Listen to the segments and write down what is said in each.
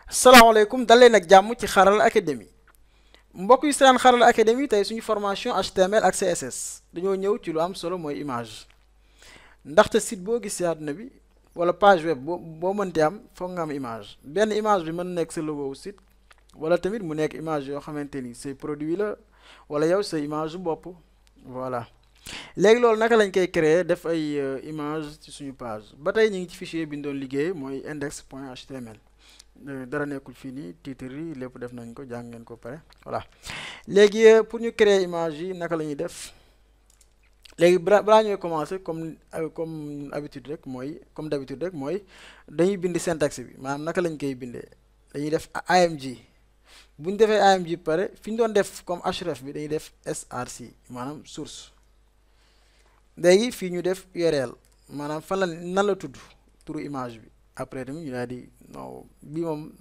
salaamaaleykum dalee nag jàmm ci Xarala Academy mbokk yu seen Xarala Academy tey suñu formation HTML ak CSS dañoo ñëw ci lu am solo mooy image ndaxte site boo gis ci àdduna bi wala page web boo mënti am foog nga am image benn image bi mën nekk sa logo wu site wala tamit mu nekk image yoo xamante ni say produit la wala yow sa image bu bopp voilà léegi loolu naka lañ koy créer def ay image ci suñu page ba tey ñu ngi ci fichier bi ñu doon liggéey mooy index.html dara nekkul fii nii titre yi lépp def nañ ko jàng ngeen ko pare voilà léegi pour ñu créer image yi naka la ñuy def léegi balaa ñuy commencer comme habitude rek mooy comme d'habitude rek mooy dañuy bind syntaxe bi maanaam naka lañ koy bindee dañuy def img bu ñu defee img pare fi ñu doon def comme href bi dañuy def src maanaam source léegi fii ñu def url maanaam fan la nan la tudd turu image bi après tamit ñu daal di non bii moom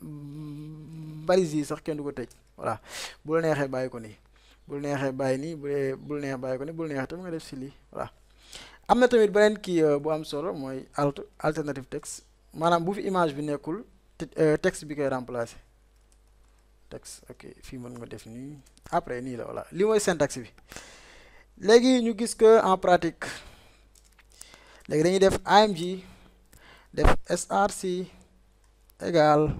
balise yi sax kenn du ko tëj voilà bu la neexee bàyyi ko nii bu la neexee bàyyi nii bu la neexee bàyyi ko nii bu la neexee tamit nga def si lii voilà. am na tamit beneen kii bu am solo mooy alternative text maanaam bu fi image bi nekkul texte bi koy remplacer texte ok fii mën nga def nii après nii la voilà li mooy syntaxe bi léegi ñu gis que en pratique léegi dañuy def img def src égal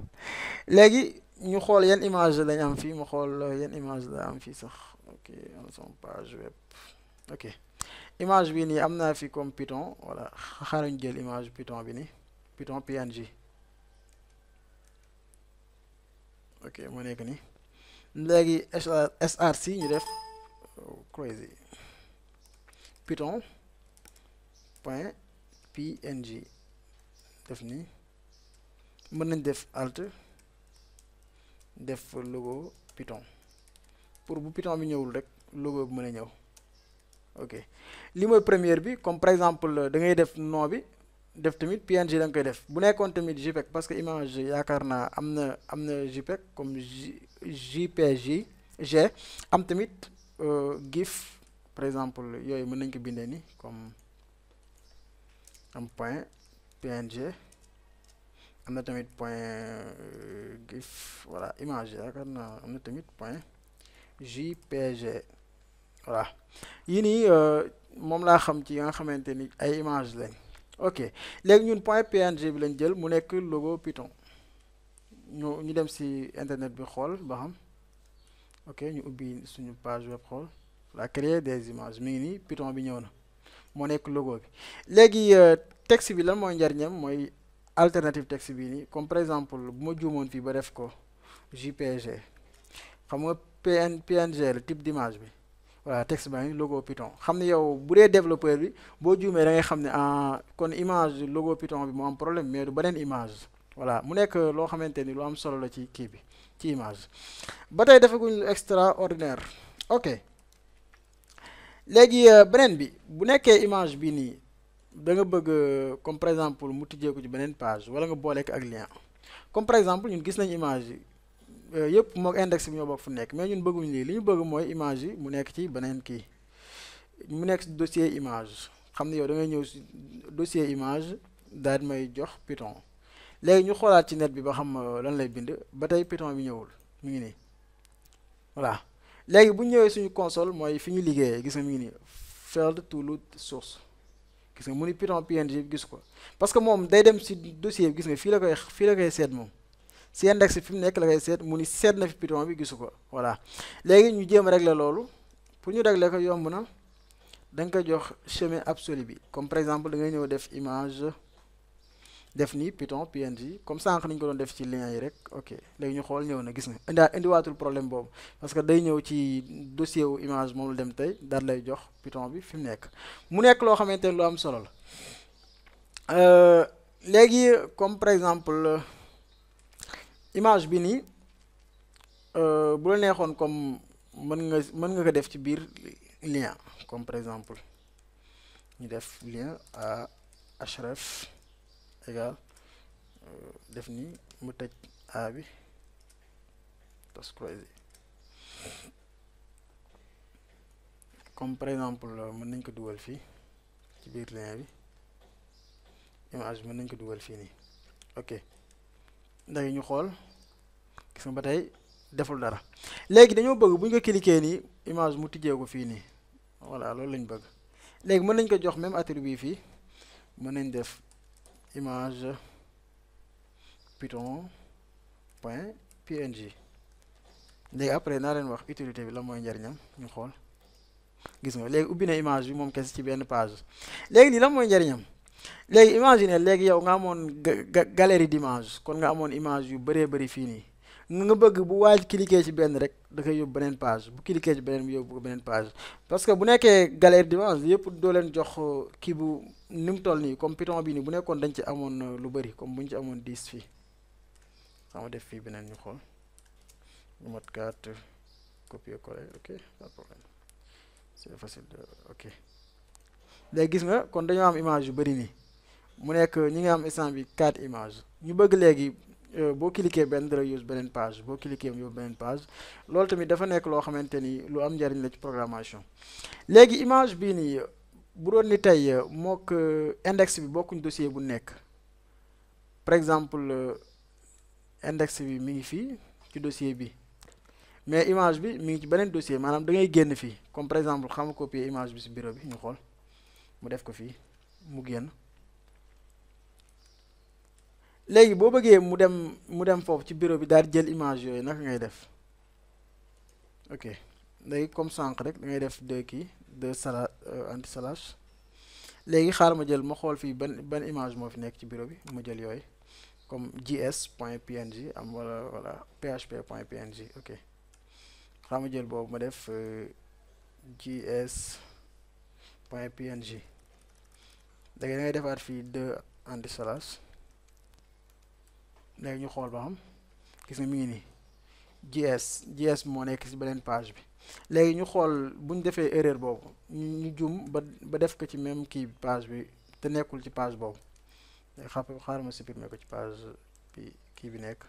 léegi ñu xool yan image lañ am fii mu xool yan image la am fii sax ok on son page web ok image bi nii am naa fi comme Python voilà xaaral ñu jël image Python bi nii Python png ok moo nekk nii léegi src ñu def crazy Python point png def nii mën nañ def alt def logo Python pour bu Python bi ñëwul rek logo bi mën a ñëw ok li mooy première bi comme par exemple da ngay def nom bi def tamit png da nga koy def bu nekkoon tamit jpeg parce que image yaakaar naa am na jpeg comme jpg g am tamit gif par exemple yooyu mën nañ ko bindee ni comme am point png am na tamit point gif voilà image yaakaar naa am na tamit point jpg voilà yii nii moom laa xam ci nga xamante ni ay image lañ ok léegi ñun point png bi lañ jël mu nekk logo Python ñu dem ci internet bi xool ba xam ok ñu ubbi suñu page web xool la créer des images mi ngi nii Python bi ñëw na moo nekk logo bi léegi texte bi lan mooy njariñam mooy alternative texte bii nii comme par exemple bu ma juumoon fii ba def ko jpg xam nga png la type d'image bi voilà texte baa ngi logo Python xam ne yow bu dee développeur bi boo juumee da ngay xam ne kon image logo Python bi moo am problème mais du beneen image voilà mu nekk loo xamante ni lu am solo la ci kii bi ci image ba tey defaguñ lu extraordinaire ok léegi beneen bi bu nekkee image bi nii da nga bëgg comme par exemple mu tijjeeku ci beneen page wala nga booleek ak lien comme par exemple ñun gis nañ image yi yëpp mook index bi ñoo bokk fu nekk mais ñun bëgguñ lii li ñu bëgg mooy image yi mu nekk ci beneen kii mu nekk ci dossier image xam ne yow da ngay ñëw ci dossier image daal di may jox Python léegi ñu xoolaat ci net bi ba xam lan lay bind ba tey Python bi ñëwul mu ngi nii voilà léegi bu ñu ñëwee suñu console mooy fi ñu liggéeyee gis nga mi ngi nii failed to load source gis nga mu ni Python png bi gis ko parce que moom day dem ci dossier bi gis nga fii la koy seet moom ci index fi mu nekk la koy seet mu ni seet na fi Python bi gisu ko voilà léegi ñu jéem a régler loolu pour ñu régler ko yomb na da nga koy jox chemin absolu bi comme par exemple da ngay ñëw def image def ni Python png comme sànq nañu ko doon def ci lien yi rek ok léegi ñu xool ñëw na gis nga indiwaatul problème boobu parce que day ñëw ci dossier wu image moom la dem tey daal lay jox Python bi fi mu nekk mu nekk loo xamante ne lu am solo la léegi comme par exemple image bi nii bu la neexoon comme mën nga ko def ci biir lien comme par exemple ñu def lien à href égal def nii mu tëj a bi tas crazy comme par exemple mën nañ ko dugal fii ci biir lien bi image mën nañ ko dugal fii nii ok léegi ñu xool nga ba tey deful dara. léegi dañoo bëgg bu ñu ko cliquer nii image mu tijjee ko fii nii voilà loolu lañ bëgg. léegi mën nañ ko jox même attribut fii mën nañ def image python point png. léegi après naa leen wax utilité bi la mooy njariñam ñu xool. gis nga léegi ubbi na image bi moom kese ci benn page. léegi lii la mooy njariñam. léegi imagine léegi yow nga amoon galerie d'image kon nga amoon image yu bëree bëri fii nii nga bëgg bu waaj cliquer ci benn rek da koy yóbbu beneen page bu cliquer ci beneen bi yóbbu ko beneen page. parce que bu nekkee galerie d'image yëpp doo leen jox kii bu ni mu toll nii comme Python bi nii bu nekkoon dañ ci amoon lu bëri comme bu ñu ci amoon 10 fii sama def fii beneen ñu xool ñu mot 4 copier coller ok pas de problème c'est facile de ok. léegi gis nga kon dañoo am image yu bëri nii mu nekk ñi nga am instant bi 4 images ñu bëgg léegi boo cliquer benn dara use beneen page boo cliquer mu yóbbu beneen page loolu tamit dafa nekk loo xamante ni lu am njariñ la ci programmation. léegi image bii nii bu doon ni tey mook index bi bokkuñ dossier bu nekk par exemple index bi mi ngi fii ci dossier bi mais image bi mi ngi ci beneen dossier maanaam da ngay génn fii comme par exemple xam nga copier image bi si bureau bi ñu xool mu def ko fii mu génn. léegi boo bëggee mu dem foofu ci bureau bi daal di jël image yooyu naka ngay def ok léegi comme sànq rek da ngay def deux slash anti slash. léegi xaaral ma jël ma xool fii ban image moo fi nekk ci bureau bi ma jël yooyu comme js point png am wala php point png ok xaaral ma jël boobu ma def js point png. léegi da ngay defaat fii deux anti slash. léegi ñu xool ba xam gis nga mi ngi nii JS moo nekk ci beneen page bi. léegi ñu xool bu ñu defee erreur boobu ñu jum ba def ko ci même kii page bi te nekkul ci page boobu léegi xaaral ma supprimer ko ci page bi kii bi nekk.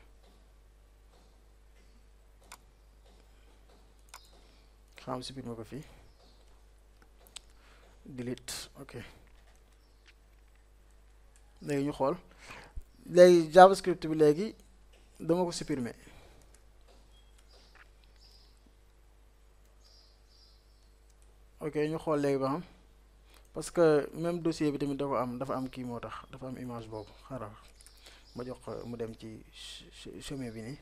xaaral ma supprimer ko fii delete ok. léegi ñu xool. léegi javascript bi léegi dama ko supprimer ok ñu xool léegi ba xam parce que même dossier bi tamit dafa am kii moo tax dafa am image boobu xaaral ma jox mu dem ci chemin bi nii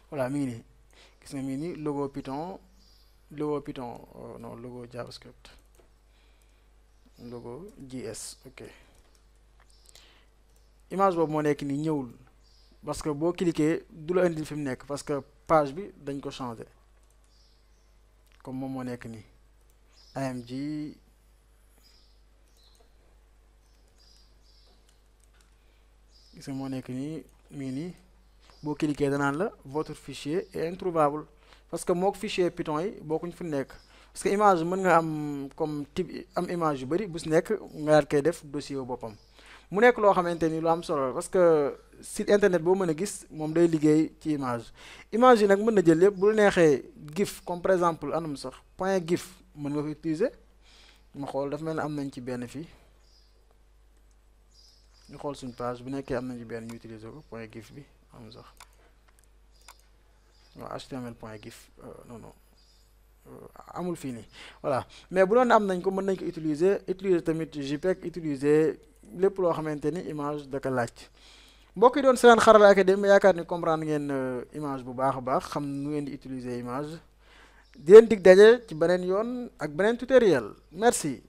voilà mi ngi nii gis nga mi ngi nii logo Python non logo javascript logo JS ok image boobu moo nekk nii ñëwul parce que boo cliquer du la indil fi mu nekk parce que page bi dañ ko changer comme moom moo nekk nii img gis nga moo nekk nii mii nii boo cliquer danaan la votre fichier est introuvable parce que mook fichier Python yi bokkuñ fu nekk. parce que image mën nga am comme type am image yu bëri bu si nekk nga daal koy def dossier wu boppam mu nekk loo xamante ni lu am solo la parce que site internet boo mën a gis moom day liggéey ci image yi nag mën na jël yëpp bu la neexee gif comme par exemple anam sax point gif mën nga ko utiliser ma xool dafa mel ne am nañ ci benn fii ñu xool suñ page bu nekkee am nañ ci benn ñu utiliser ko point gif bi am sax waaw html point gif non amul fii nii voilà mais bu doon am nañ ko mën nañ ko utiliser tamit JPEG utiliser lépp loo xamante ni image da ko laaj. mbokk yi doon seetaan Xarala Academy yaakaar ni comprendre ngeen image bu baax a baax xam nu ngeen di utiliser image di leen dig daje ci beneen yoon ak beneen tutoriel merci.